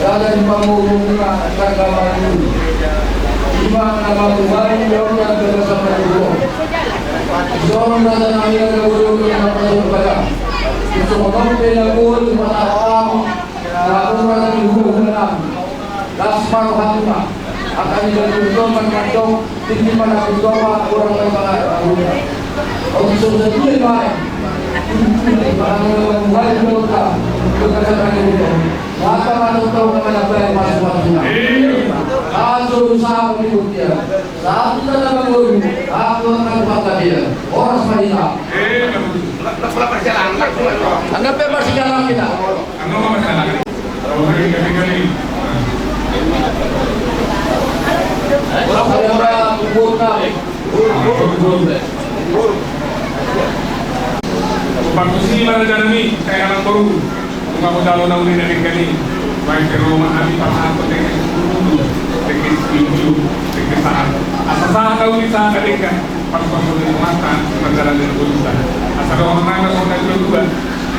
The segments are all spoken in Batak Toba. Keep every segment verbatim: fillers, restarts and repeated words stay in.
Raja ni pamoruonmuna, raja ni pamoruonmuna. Ima na mambuhai, ia na bagasan pamoruon. Songon raja nami, raja ni pamoruon, na pamoruon pada. Songon on pe na boi, mana am, na boi, raja ni pamoruon. Las ma rohamuna. Angka ni pamoruon, mandok. Tingki ma na pintopa orang lain mangajar. Oke, so, sa dua mai. Mangajar, mangajar, mangajar. Mata-mata tahu mana bayar masuk-masuknya. Langsung sama di Turki. Satu tanda baru. Aku akan buat dia. Orang Madinah. Anggap bebas jalan kita. Partusi ma raja nami, sai anak boru. Nunga hujalo na uli na denggan i. Baen pe ro ma hami pasahathon denggan sipuluh, denggan sitio, denggan sahat. Asa sahat na uli sahat na denggan. Pasu-pasu ni Tuhanta, mardalan di ujungta. Asa dohonon nami songon na dua-dua.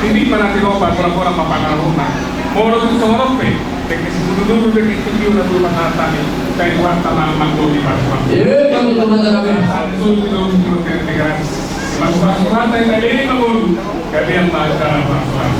Tingki ma na tinopa, bola-bola ma pangarahutna. Molo tung songon on pe, dengke sipuluh dulu, dengke sitio na dulu pasahat hami. Sai Tuhanta ma manggohi pasu-pasu. Pasu-pasu Tuhanta i na leleng mangolu. Gabe ma acara pasu-pasu.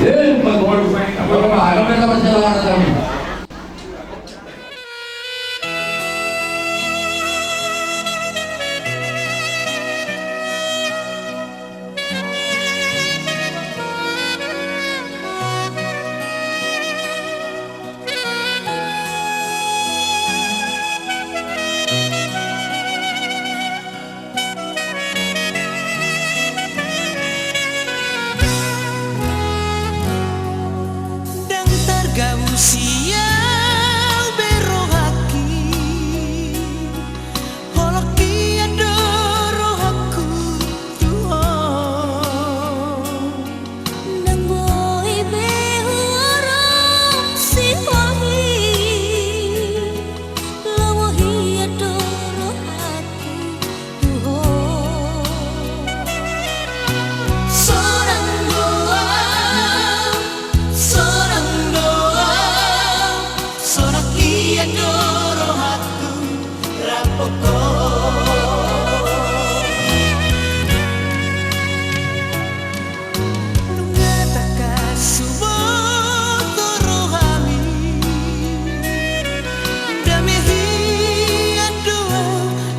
Ndang targabus ia be rohangki, holong ia do rohangku tu ho. Ndang boi be huarap sihohi, lomo ia do rohangku tu ho. Sonang do au, sonang do au, sonang ia do rohangku rap ho. Nunga tangkas huboto rohami, dame hian do au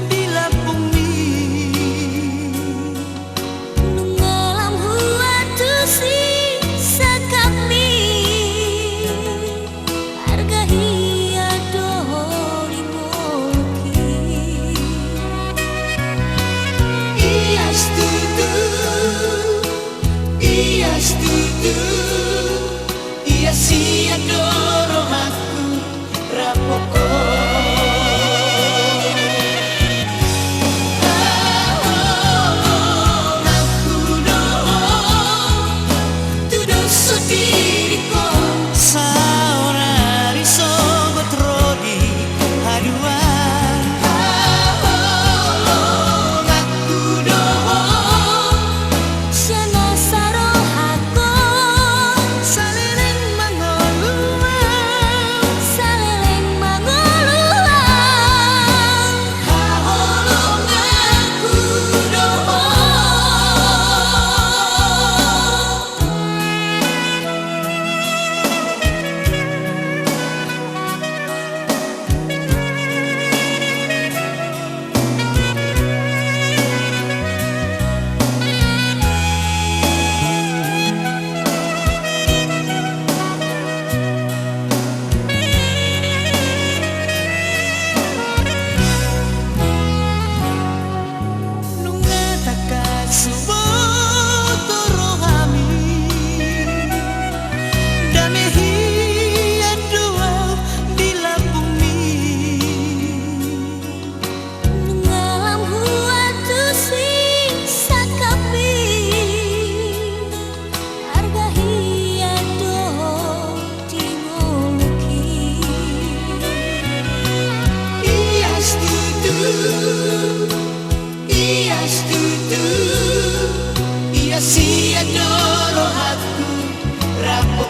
di lambungmi. Nunga lam huantusi sangkapmi, arga hian do ho di ngolungki. Ia situtu, ia situtu, ia sian do rohangku rap ho. Haholonganku do ho, tu dos songon diriku, saonari sogot ro di haduan. Haholonganku do ho, sian na sarohangkon, saleleng mangolu au, saleleng mangolu au. Haholonganku do ho. Nunga tangkas huboto rohami, dame hian do au di lambungmi. Nunga lam huantusi sangkapmi, arga hian do ho di ngolungki. Ia situtu, ia situtu, ia sian do rohangku rap ho.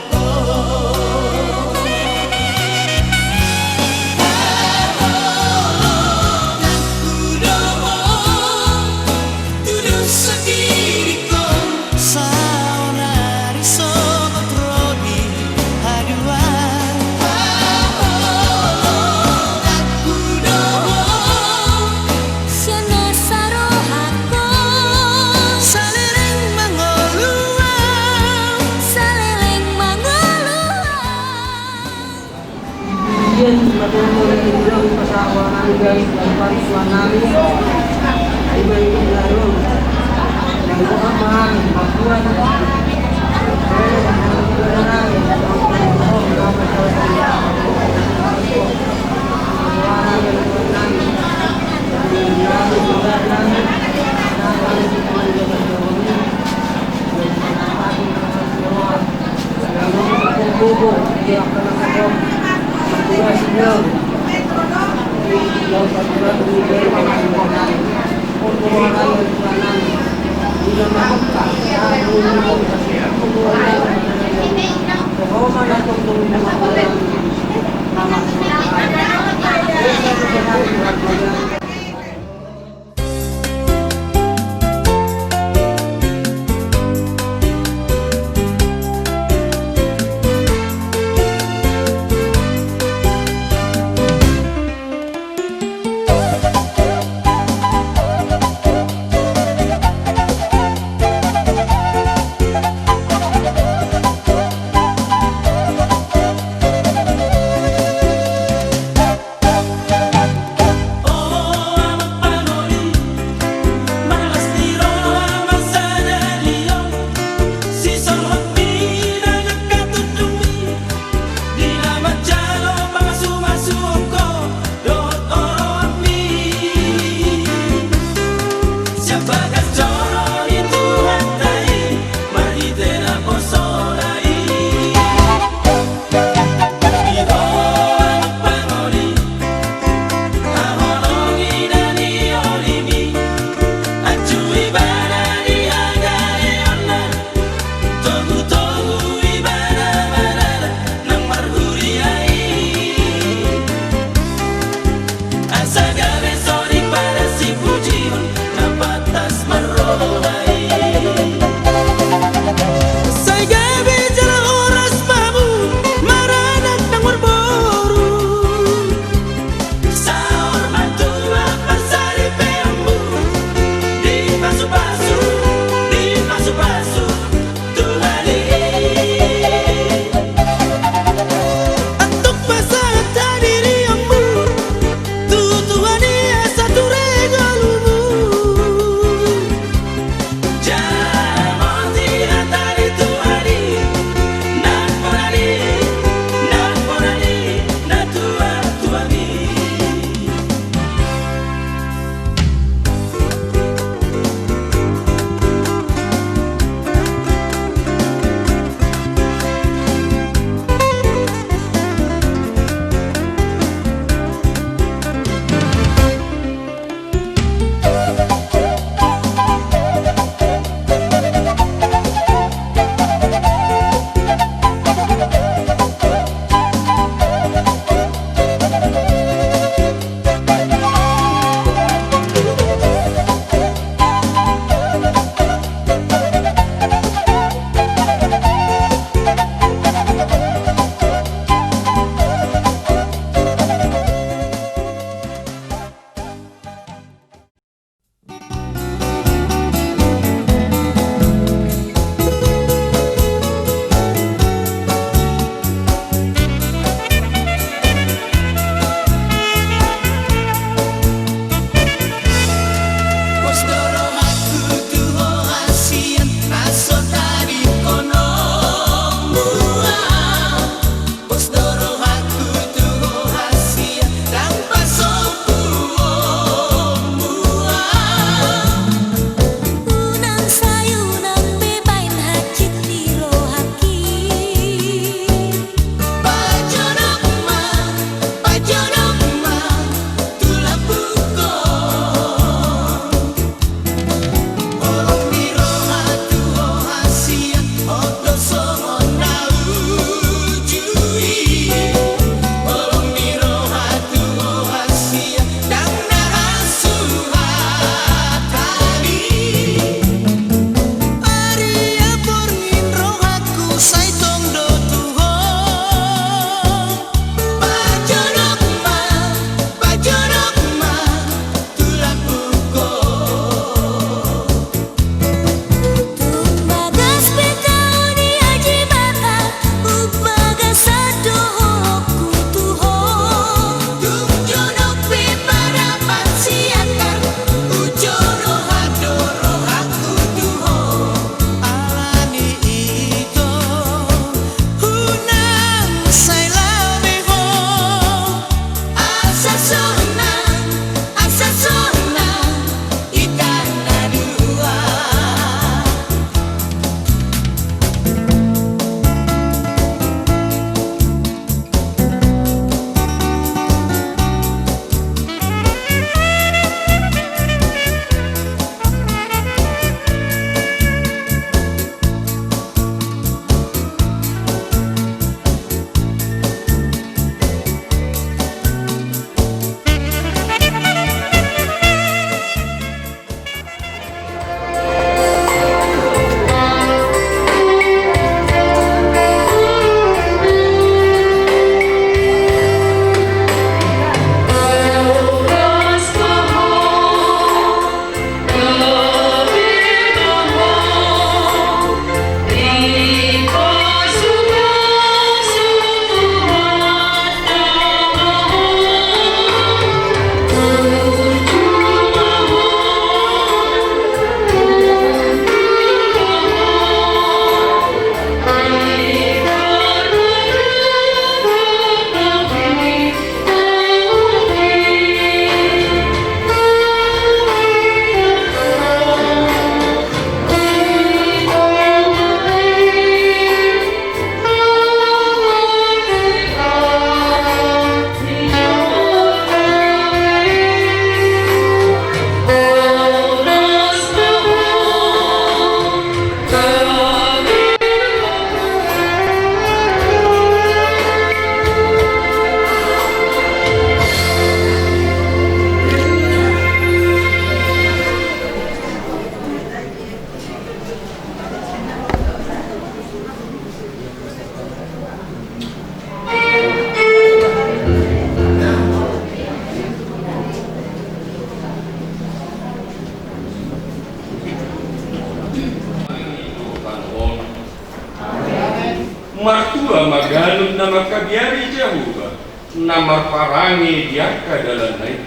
mangkabiari Jahowa, na marparange di angka dalanna i.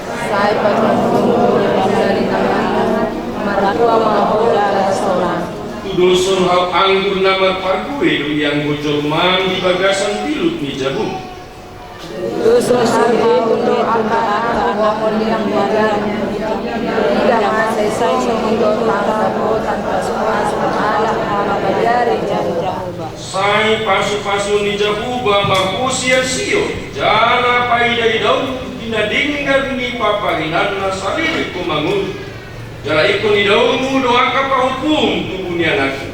Sai patontonmu di bagasan tanganmu, martua ma ho jala solang. Tudoshon hau anggur na marparbue do ianggo jolmam di bagasan tilup ni jabum. Tudoshon hau anggur na marparbue di bagasan tilup ni jabum. Sai pasu-pasu ni Jahowa ma ho sian Sion, jala paida-idaonmu di na denggan ni paparinanna saleleng ho mangolu. Jala ingkon idaonmu do angka pahompu tubu ni anakmu.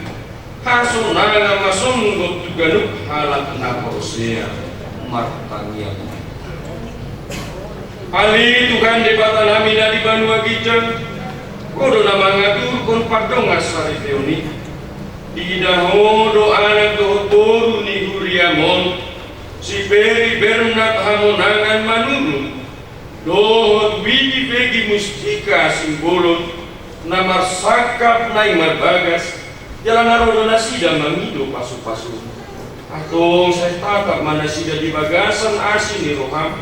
Hasonangan ma songgop tu ganup halak na porsea. Martangiang. Ale Tuhan Debata nami na di banua ginjang, ho do na mangaturhon pardongansaripeon i. Diida ho do anak dohot boru ni huriam on, si Peri Bernard Hamonangan Manurung, dohot Widi Pegi Mustika Simbolon, na marsangkap naeng marbagas, jala na ro do nasida mangido pasu-pasu. Antong sai tatap ma nasida di bagasan asi ni roham.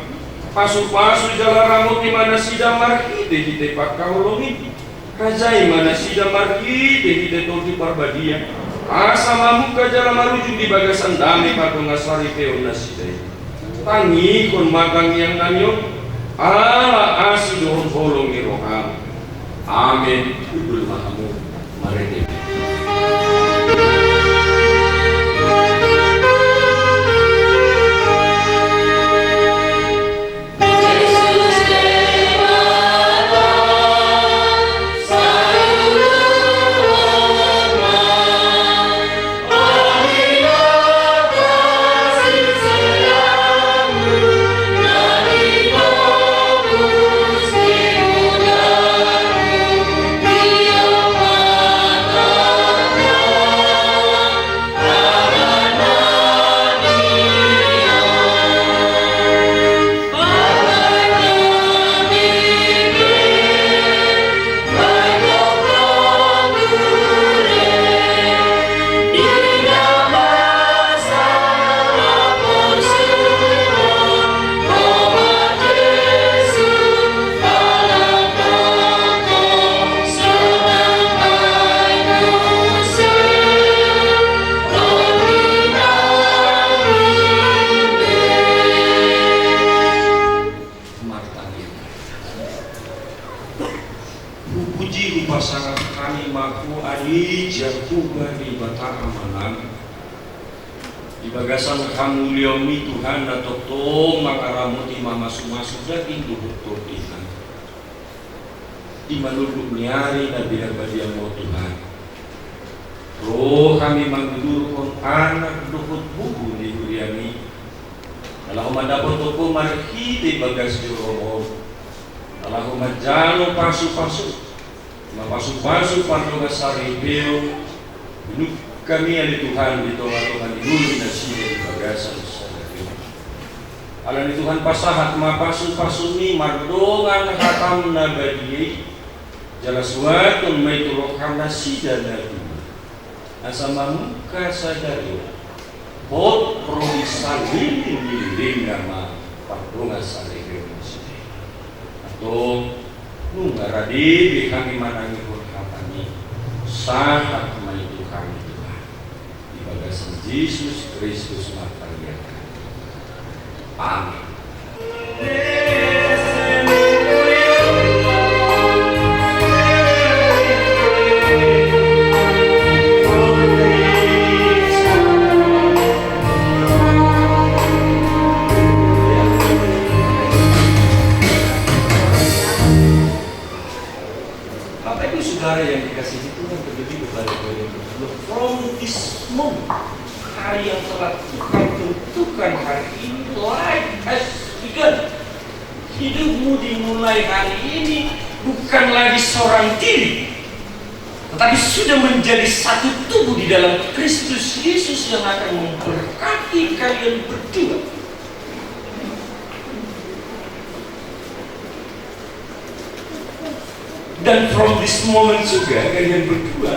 Pasu-pasu jala ramoti ma nasida marhite-hite pangkaholongi. Rajai ma nasida marhite-hite Tondi Parbadia, asa mamungka jala marujung di bagasan dame pardongansaripeon nasida i. Tangihon ma tangiang nami on, ala asi dohot holong ni roham. Amen. Hundul ma hamu marende. Martangiang. Hupuji, hupasangap hami ma Ho ale Jahowa Debata Amanami. Di bagasan hamuliaonMi Tuhan, na tongtong mangaramoti, mamasu-masu daging dohot tondinami. Di manurung ni ari na binarbadianMu Tuhan, ro hami manguduruhon anak dohot boru ni huriaMi, na laho mandapothon Ho marhite bagas joroMon, na laho manjalo pasu-pasu, mapasu-pasu pardongansaripeon, nunga hami ale Tuhan di tonga-tonga ni ngolu nasida di bagasan sadari on. Alani Tuhan, pasahat ma pasu-pasuMi mardongan hataM na badia i, jala suathon ma i tu roha nasida na tua, asa mamungka sadari on hot ro di saleleng ni lelengna ma pardongansaripeon nasida. Antong, nunga rade be hami manangihon hataMi, sahat ma i tu hami Tuhan. Di bagasan Jesus Kristus martangiang hami. Amen. Bapak Ibu Saudara yang dikasihi Tuhan, terlebih kepada Bapak Ibu, from this moment, hari yang telah Tuhan tentukan hari ini, life has begun. Hidupmu dimulai hari ini bukan lagi seorang diri, tetapi sudah menjadi satu tubuh di dalam Kristus Yesus yang akan memberkati kalian berdua. Dan from this moment juga kalian berdua,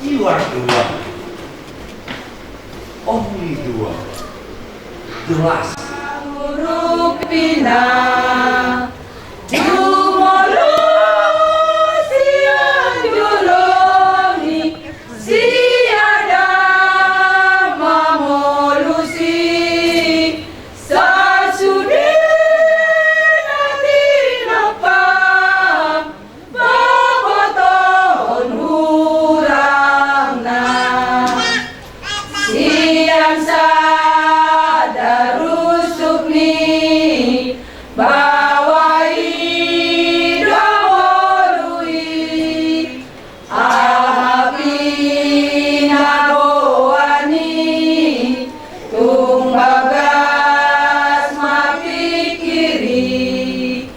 you are the one, only Dua. Jelas. Rupina, jumolo sian jolomi, si Adam mamolusi, sasude na tinopa, bobotohon hurangna. Sian sada rusuk ni baoa i do ngolu i, aha pinaboan i, tung bagas ma pingkir i.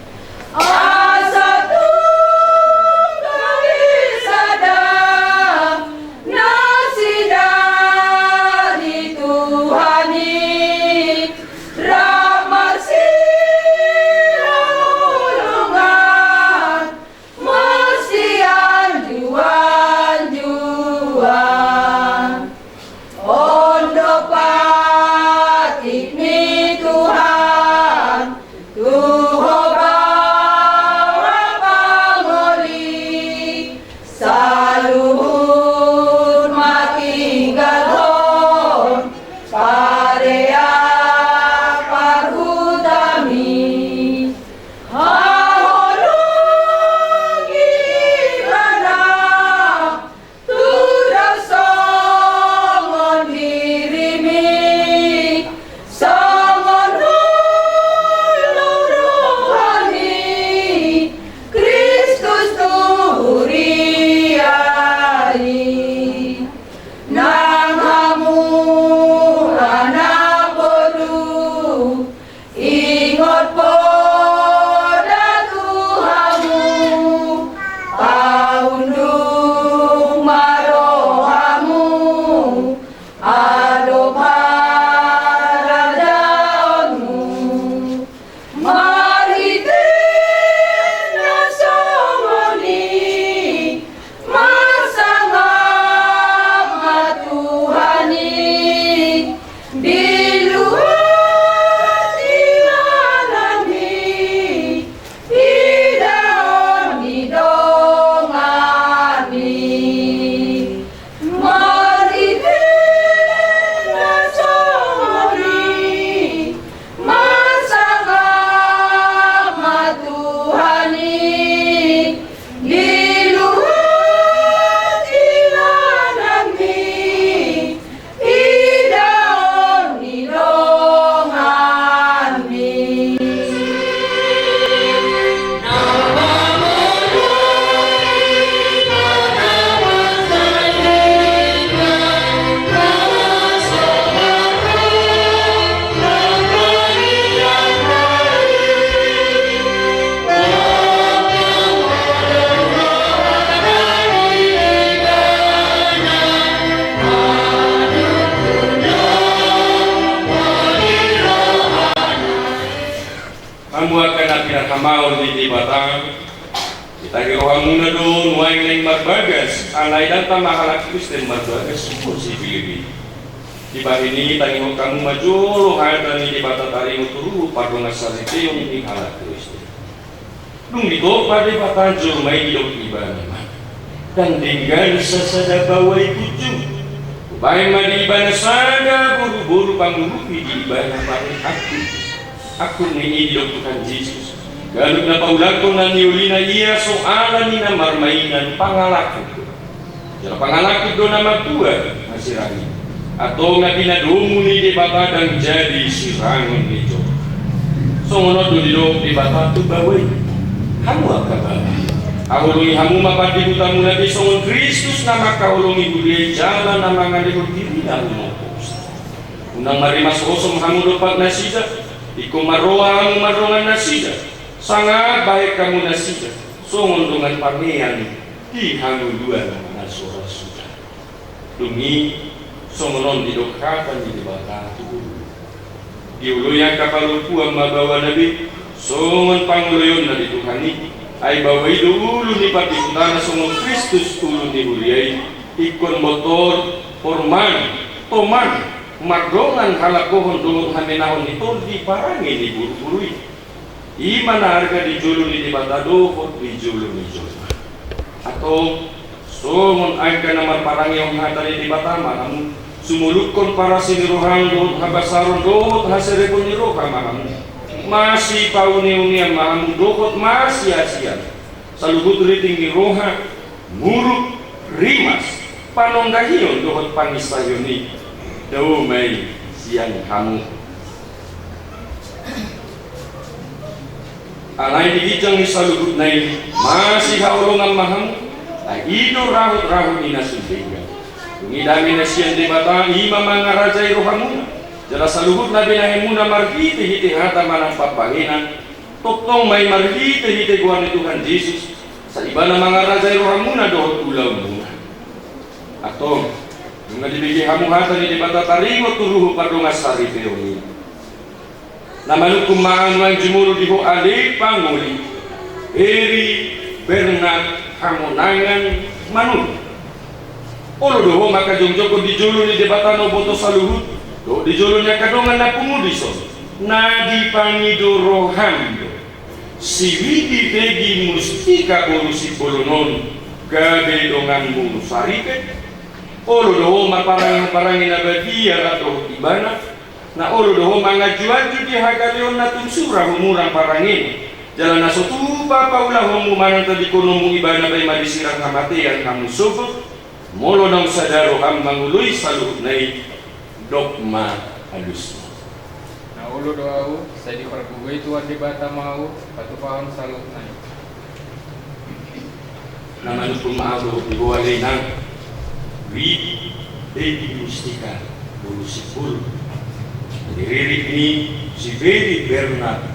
Asa tung gabe sada nasida di Tuhan i, rap marsihaholongan, marsianjuanjuan. On do patik ni Tuhan tu ho baoa pangoli, saluhut ma tinggalhon parea parhutami. Haholongi ibana, tu do songon dirimi, songon holong roha ni Kristus tu huria i. Nang hamu anak boru, ingot poda tu hamu, paunduk ma rohamu, adop harajaonmu. Marhite na songon i, marsangap ma Tuhan i, di luat ingananmi, idaon ni donganmi. Marhite na songon i, marsangap ma Tuhan i, di luat ingananmi, idaon ni donganmi. Hamu angka na pinarhamaol ni Debata, ditagi rohamuna do nuaeng naeng marbagas, alai ndang tama halak Kristen marbagas, songon si Pilip i. Dibahen i tangihon hamu ma jolo hata ni Debata taringot tu pardongansaripeon ni halak Kristen. Dung ditompa Debata jolma i, didok ibana ma: Ndang denggan sasada baoa i punjung. Hubahen ma di ibana sada boruboru pangurupi di ibana parumaenna. Angkup ni i didok Tuhan Jesus: Ganup na paulakhon na niolina ia so ala ni na marmainan, pangalakhon do. Jala pangalakhon do na mambuat hasirang i. Antong na pinadomu ni Debata ndang jadi sirangon ni jolma. Songon on do didok Debata tu baoa i: Hamu angka bapa, haholongi hamu ma pandihutamuna be songon Kristus na mangkaholongi huria i jala na mangalehon dirina tu ompu. Unang marrimas hosom hamu dompak nasida, ingkon marroha hamu mardongan nasida, sangap bahen hamu nasida songon dongan panean di hangoluan na so ra suda. Dung i, songon on didok hata ni Debata tu ulu. Dioloi angka parompuan ma baoana be songon pangoloionna di Tuhan i. Ai baoa i do ulu ni pandihutana, songon Kristus ulu ni huria i. Ingkon botor, porman, toman, mardongan halangkohon dohot hamenahon ni tondi parange ni boru-boru i. I ma na arga di jolo ni Debata dohot di jolo ni jolma. Antong, songon angka na marparangehon hata ni Debata ma hamu, sumolukhon parasi ni roham dohot habasaron dohot haserepon ni roha ma hamu. Masipaune-unean ma hamu dohot masiasian. Saluhut riting ni roha, muruk, rimas, panonggahion dohot panginsaion i, dao ma i sian hamu. Alai di ginjang ni saluhutna i, masihaholongan ma hamu, ai i do rahut-rahut ni na sun denggan. Dung i dame na sian Debata i ma mangarajai rohamuna, jala saluhut na binahenmuna marhite-hite hata manang pambahenan, tongtong ma i marhite-hite goar ni Tuhan Jesus, sai Ibana mangarajai rohamuna dohot ulaonmuna. Antong, nunga dibege hamu hata ni Debata, taringot tu ruhut pardongansaripeon i. Na manungkun ma ahu nuaeng jumolo di ho ale pangoli, Heri Bernard Hamonangan Manurung. Olo do ho mangkajongjongkon di jolo ni Debata na umboto saluhut, dohot di jolo ni angka dongan na pungu dison, na dipangido roham do si Widi Pegi Mustika boru Simbolon on gabe donganmu saripe. Olo do ho marparange parange na badia rap dohot Ibana, na olo do ho manganju-anju di hagaleon na tung sura humurang parangena, jala na so tupa paulahonmu manang tadingkononmu Ibana paima di sirang hamatean hamu sogot. Molo naung sada roham mangoloi saluhutna i, dok ma alusmu. Na olo do ahu, sai dipargogoi Tuhan Debata ma ahu patupahon saluhutna i. Na manungkun ma ahu dohot di ho ale inang, Widi Pegi Mustika boru Simbolon, di ririt ni si Heri Bernard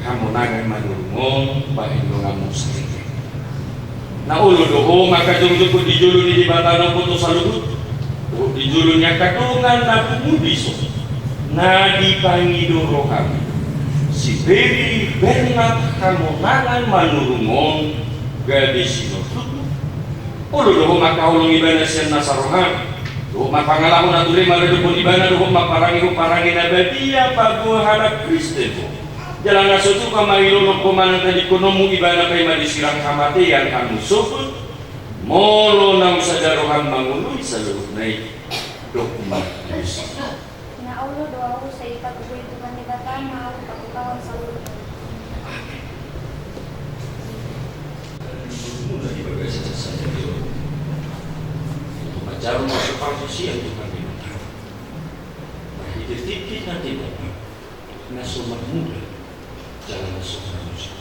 Hamonangan Manurung on bahen donganmu saripe. Na olo do ho mangkajongjongkon di jolo ni Debata na umboto saluhut, dohot di jolo ni angka dongan na pungu dison, na dipangido roham si Heri Bernard Hamonangan Manurung on gabe sinortutmu. Olo do ho mangkaholongi Ibana sian nasa roham, dohot marpangalaho na ture maradophon Ibana dohot marparangehon parange na badia paboa halak Kristen ho. Jala na so tupa mangilolop ho manang tadingkononmu Ibana paima di sirang hamatean hamu sogot. Molo naung sada roham mangoloi saluhutna i, dok ma alusmu. Na olo do ahu, sai dipargogoi Tuhan Debata ma ahu patupahon saluhutna i. Amen. Mula di bagasan sadari on, manjalo pasupasu sian Tuhan Debata, marhite tingki na tinapak, na so marmula jala na so marujung.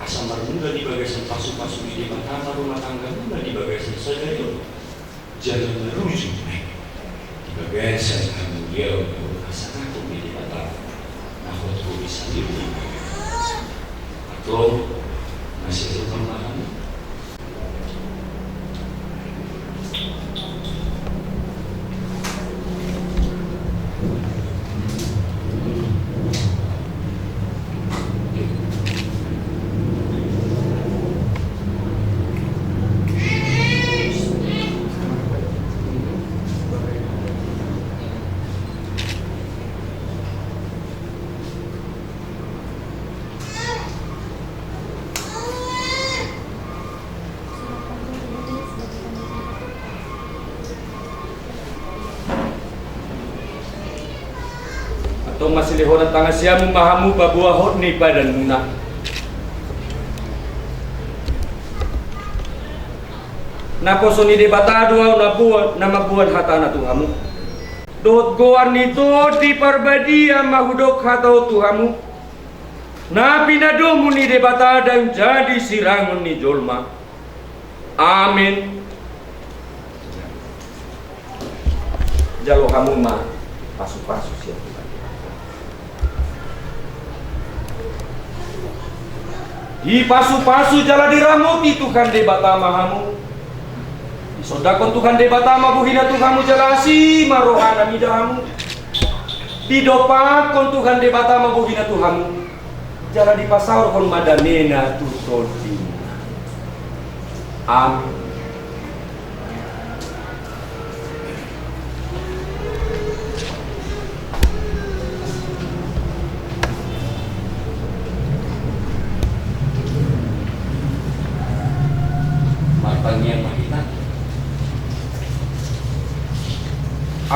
Asa marmula di bagasan pasupasu ni Debata ma rumah tanggamuna di bagasan sadari on, jala marujung ma i di bagasan hamuliaon dohot hasangapon ni Debata na hot ho di salelenglelengna. Antong, masihaholongan ma hamu. Antong masilehonan tangan siamun ma hamu paboa hot ni badanmuna. Naposo ni Debata do ahu na boan, na mamboan hatana tu hamu. Dohot goar ni Tondi Parbadia ma hudok hata on tu hamu, na pinadomu ni Debata ndang jadi sirangon ni jolma. Amen. Jalo hamu ma pasupasu sian Tuhan. Dipasupasu jala diramoti Tuhan Debata ma hamu. Disondangkon Tuhan Debata ma bohina tu hamu jala asi ma rohana mida hamu. Didompakkon Tuhan Debata ma bohina tu hamu. Jala dipasaorhon ma damena tu tondimuna. Amin.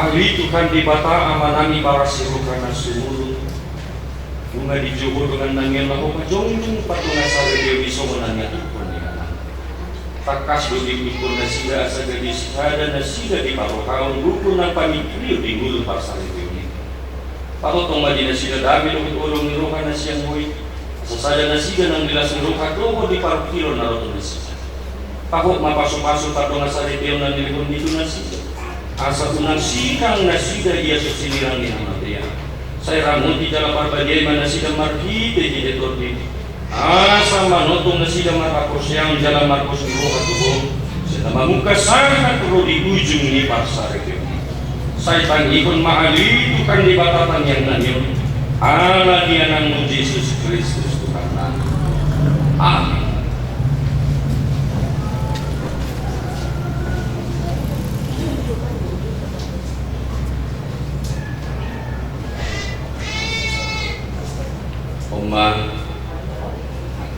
Ale Tuhan Debata, Amanami, baras ni roha na sumurung, nunga dijou Ho dongan nami on laho pajongjong pardongansaripeon i songon na niaturhon ni anakmi. Tangkas do diudukhon nasida asa gabe sisada nasida di parrohaon, rukun nang pamingkirion di ngolu parsaripeon i. Patongtong ma di nasida dame dohot holong ni roha na sian Ho i, asa sada nasida nang di las ni roha dohot di parungkilon na ro tu nasida. Pahot ma pasupasu pardongansaripeon na nilehonMi tu nasida, asa unang sinang nasida ia so sinirang ni hamatean. Sai ramoti jala parbadiai ma nasida marhitehite TondiM, asa manongtong nasida marhaporseaon jala marpos ni roha tu Ho, sai na mamungka sahat ro di ujung ni parsaripeon i. Sai tangihon ma ale Tuhan Debata tangiang nami on, ala ni AnakMu Jesus Kristus Tuhannami. Amin. On ma,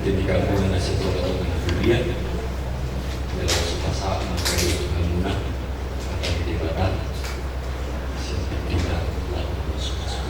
di hami na sian tongatonga ni huria, jala sipasahat ma tu hamuna hata ni Debata, sian hita laho masuksuk.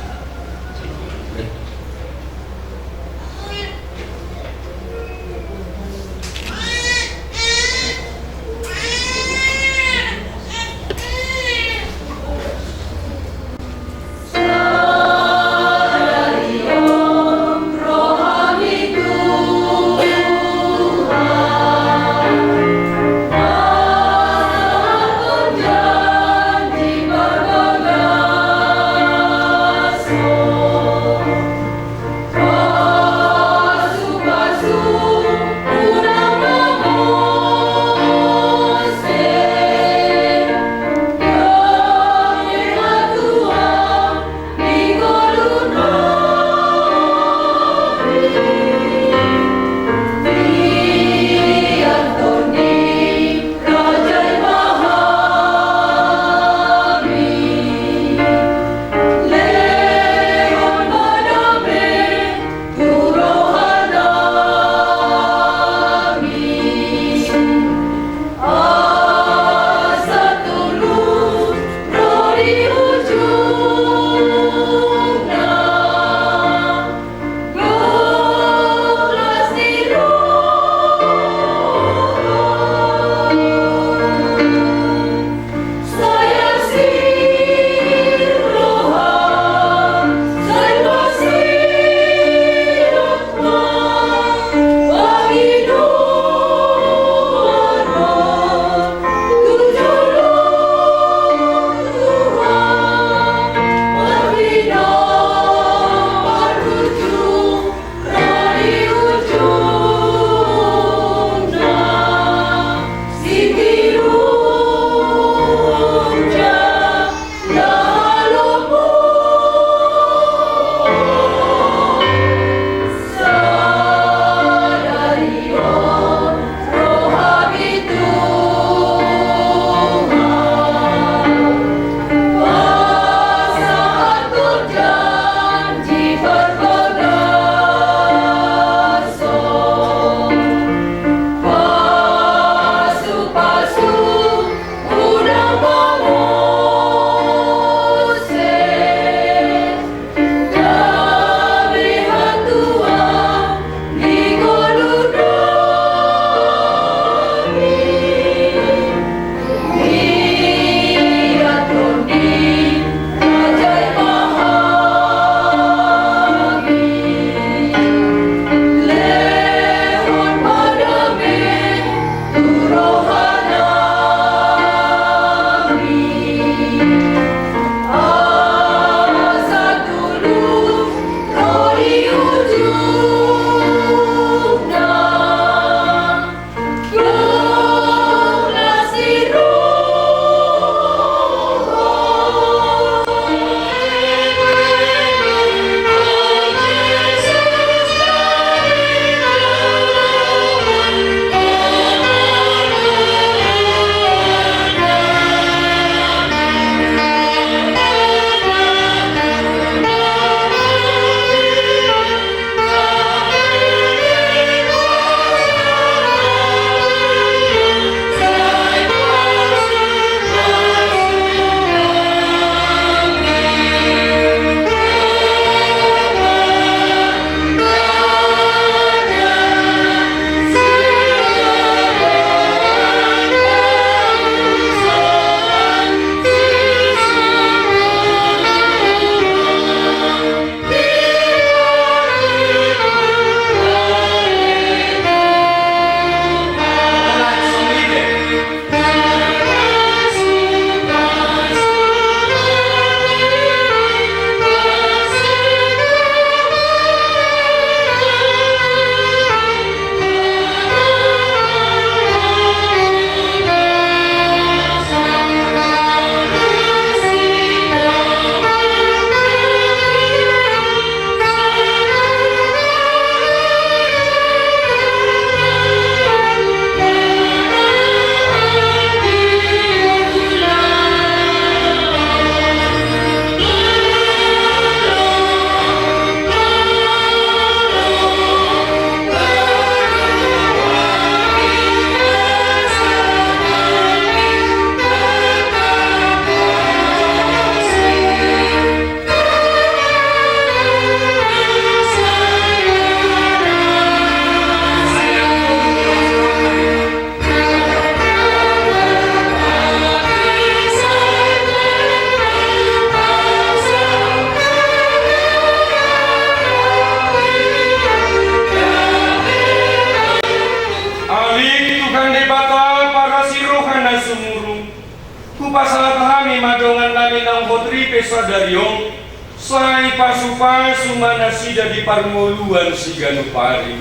Pe sadari on, sai pasupasu ma nasida di parngoluan siganup ari.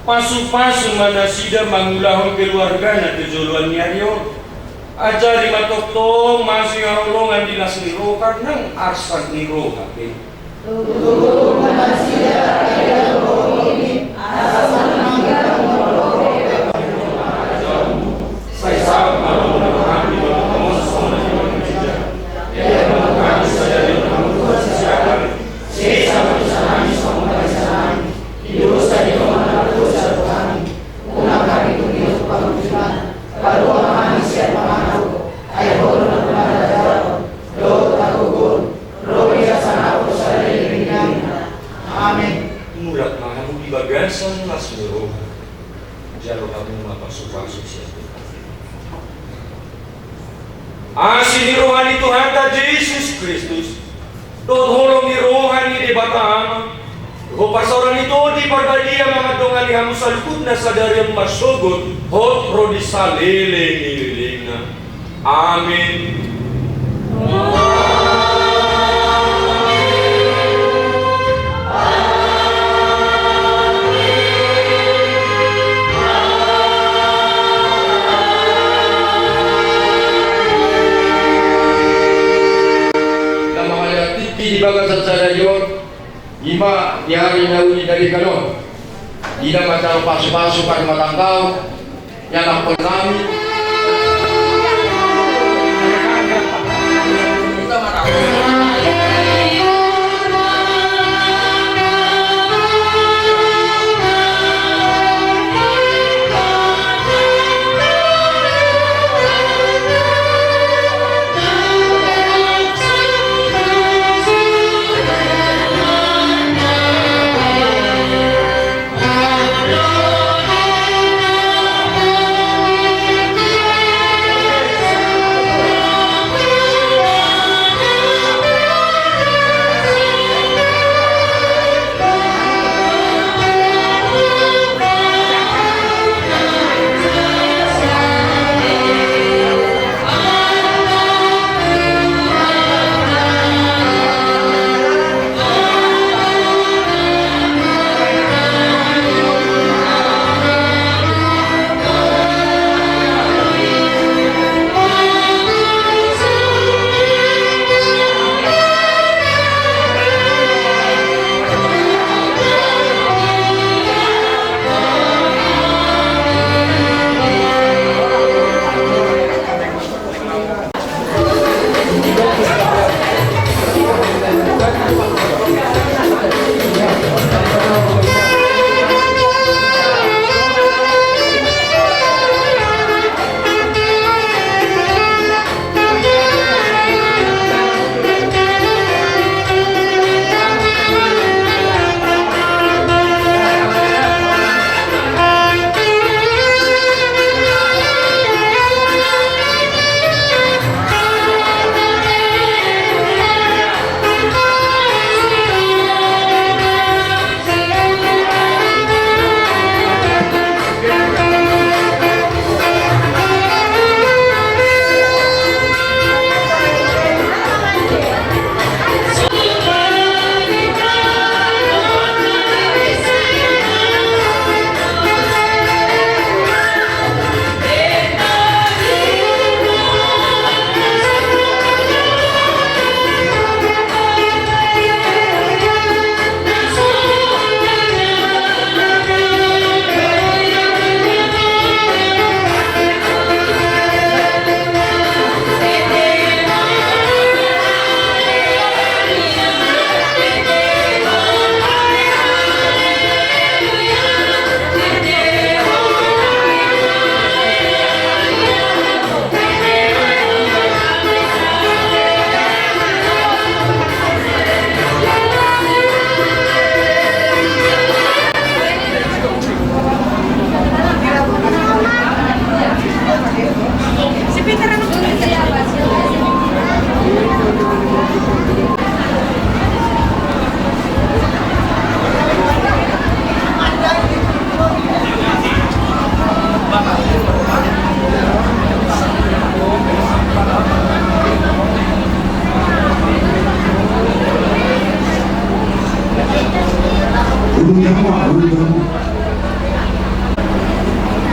Pasupasu ma nasida mangulahon keluargana tu joloan ni ari on. Ajari ma tongtong masihaholongan di las ni roha nang arsak ni roha pe. Amen. Mulak ma hamu di bagasan las ni roha. Jalo hamu ma pasupasu sian Tuhan. Asi ni roha ni Tuhanta Jesus Kristus, dohot holong ni roha ni Debata Ama, dohot parsaoran ni Tondi Parbadia ma mandongani hamu saluhutna sadari on marsogot, hot ro di saleleng ni lelengna. Amen. Di bagasan sadari on, ima di ari na uli dari kanon. Di na manjalo pasupasu parumahtanggaon, ya na pernami.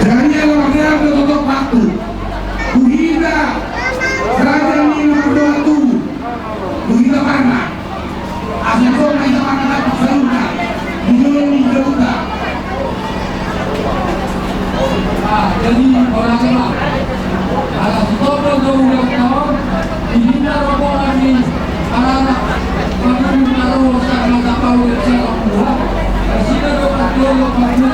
Jadi ala mardear do totop waktu. Tu hita raja ni na mardoa tubu. Tu hita parna. Asa songon i ma hita parna saluhutna. Di jolo ni jabuta. Ah, jadi orang tua. Ala sitopot do ulang tahun. Di hita rombongan ni anak. Pangulu na ro sian hata palu sian dua. Di sini do pangulu pangulu.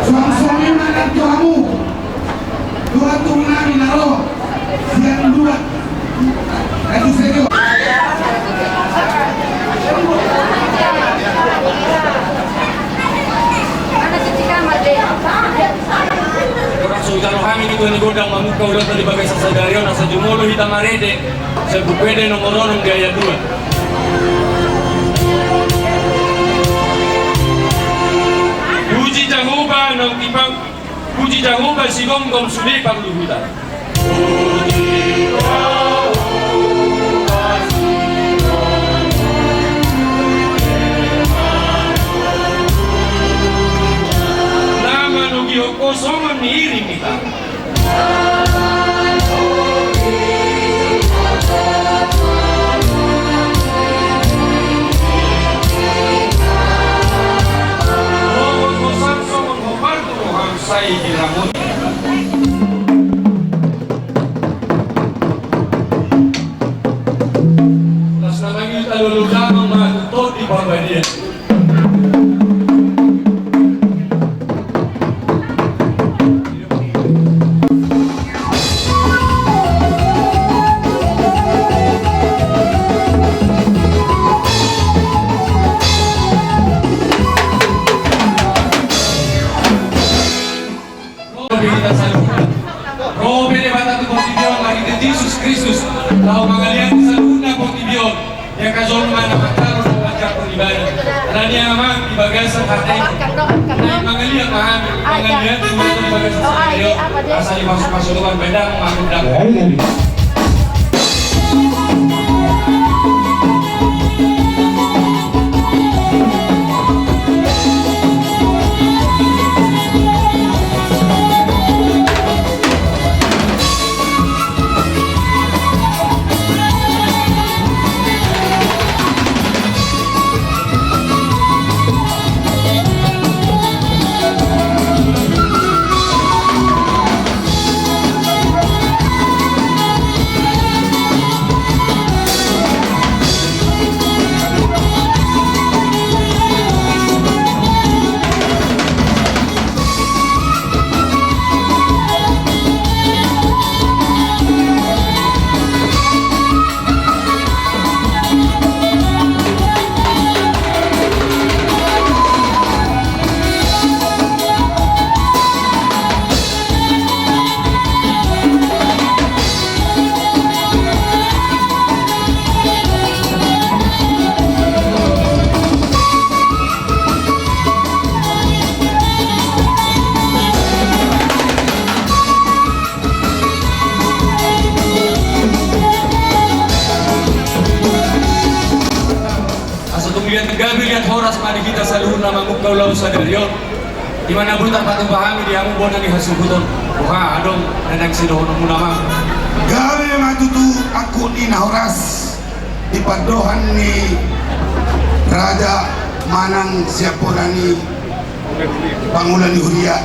Suang-suang i ma nang tu hamu. Dua tu nami na ro sian dua. Aduh, serio. Orang so hujalo hami di gondang mamungka ulaonta di bagasan sadari on, asa jumolo hita marende. Sian Buku Ende nomor onom di ayat dua. Puji Jahowa naung dipang Puji Jahowa, sigomgom sude parluhutan. Na manogihon ho songon ni iring ni hita. Songon ho partubu roham. Sai diramoti. Las na mangido talu-talu damang ma tu Tondi Parbadian. Ro be hita saluhutna. Ro be Debata tu portibi on marhite Jesus Kristus, laho mangaliati saluhutna portibi on. Ia angka jolma na manjalo na manjangkon ibana. Alani i amang, di bagasan hata i, na mangaliat ma hami, mangaliat ma hami di bagasan hata i. Asa dipasupasu Tuhan badan ma hami. Asa tung liat gabe liat horas ma di hita saluhutna mamungka ulaon sadari on. Ima na boi tarpatupa hami di hamu bona ni hasuhuton. Boha adong na naeng sidohononmuna ma. Gabe ma tutu angkup ni na horas di pandohan ni raja manang sian bona ni pangula ni huria.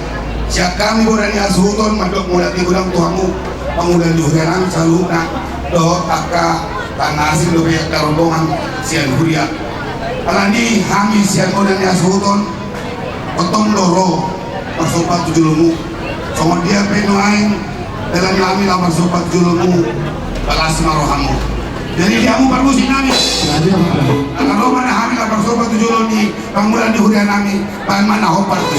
Sian hami bona ni hasuhuton mandok mauliate godang tu hamu pangula ni huria nami saluhutna dohot angka tangga asing dope angka rombongan sian huria. Alani hami sian bona ni hasuhuton tongtong do ro marsomba tu jolomu. Songon dia pe nuaeng dalan nami laho marsomba tu jolomu, las ma rohamu. Jadi di hamu parmusik nami, ala ro ma na hami laho marsomba tu jolo ni pangula ni huria nami, baen ma na hombar tu.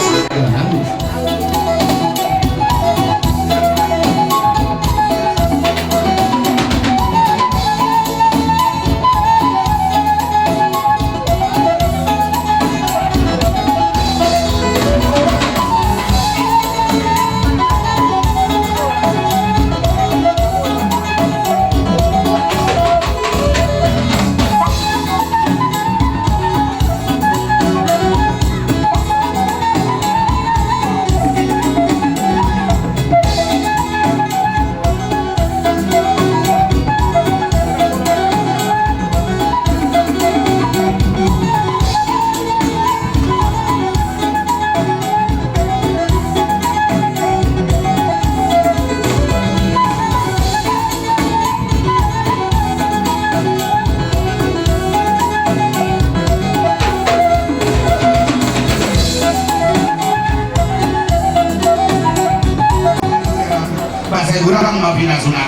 Nang ma pinasuna.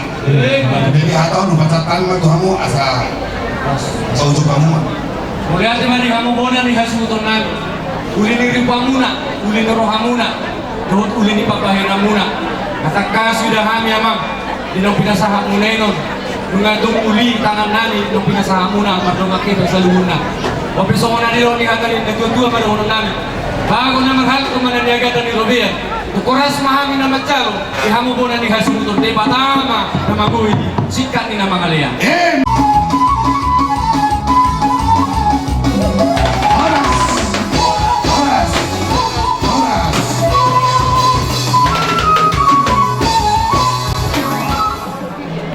Jadi hata on hupasahat ma tu hamu asa saujung hamu ma. Mauliate ma di hamu bona ni hasuhuton nami. Uli ni rupamuna, uli ni rohamuna, dohot uli ni pambahenanmuna. Asa tangkas huida hami amang, di naung pinasahatmuna i non. Nunga tung uli tangan nami, naung pinasahatmuna, mardongan hita saluhutna. Bope songon na nidok ni hata ni natuatua ma dohonon nami. Bagot na marhalto ma na niagatan ni robean. Tung horas ma hami na manjalo, di hamu bona ni hasuhuton Debata ma na manggohi, singkat ni na mangalean. Horas, horas, horas.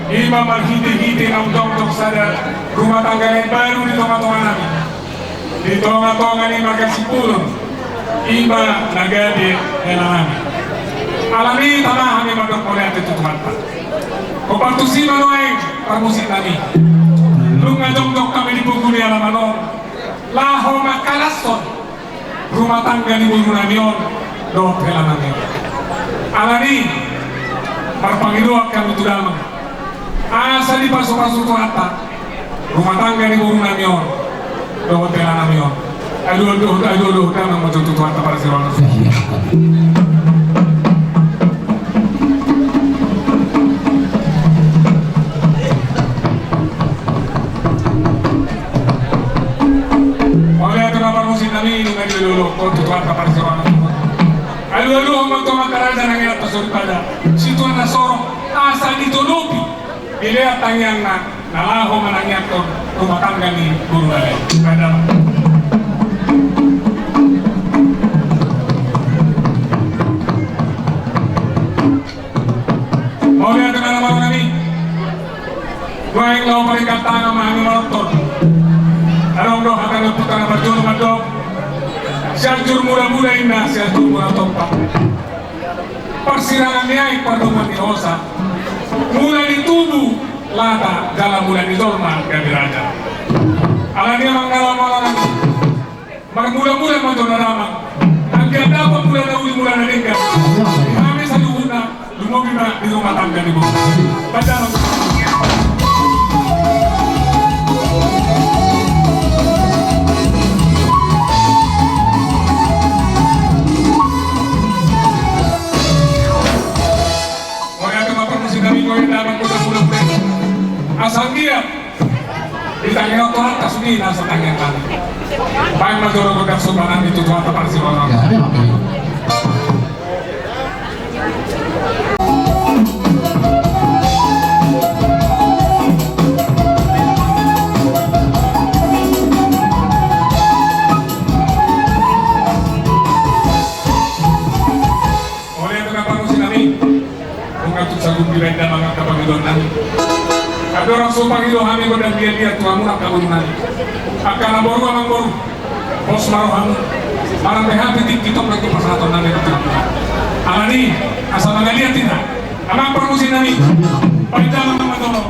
Ima marhitehite naung jongjong sada rumah tangga na imbaru di tongatonga nami. Di tongatonga ni marga Simbolon, ima na gabe hela nami. Alani i tama hami mandok mauliate tu Tuhanta. Hombar tusi ma nuaeng parmusik nami. Nunga jongjong hami di punggu ni alaman on laho mangkalashon rumah tangga ni boru nami on dohot hela nami on. Alani i marpangidoan hami tu damang asa dipasupasu Tuhanta rumah tangga ni boru nami on dohot hela nami on. Aduh, aduh, aduh, aduh, damang ma jo tu Tuhanta parasiroan. Mauliate ma parmusik nami, nunga dioloi ho tu Tuhanta parasiroan. Alualuhon ma tu Amanta Raja na ngean tu soripada, situan na sorong, asa ditolopi, dilean tangiangna, na laho manangiangkon rumah tangga ni boru nami. Bahen damang. Mauliate ma amang nami. Nuaeng laho paringkat tangan ma hami manortor. Adong do hata ni ompunta na parjolo mandok: Sianjur mula-mula inna, Sianjur mula tompa. Parsirangan ni aek, pardongan ni hosa. Mula ni tubu lata, jala mula ni jolma gabe raja. Alani i amang na laho mauliate, marmula-mula ma jo na damang. Anggiat dapot mula na uli, mula na denggan. Di hami saluhutna, lumobi ma di rumah tangga ni boru. Bahen damang. Mauliate ma parmusik nami, mauliate ma parmusik nami. Asa anggiat ditangihon Tuhanta sude nasa tangiang nami. Bahen ma jolo gondang somba nami tu Tuhanta parasiroan. Mauliate ma parmusik nami. Nunga tung sagup dibahen damang angka pangidoan nami. Andorang so pangido hami gondang liat-liat tu hamu angka boru nami. Angka na boru, amang boru, pos ma rohamu. Manang beha pe tingki tong nangkin pasahaton nami tu hamu. Alani i asa mangaliat hita. Amang parmusik nami, bahen damang ma jolo.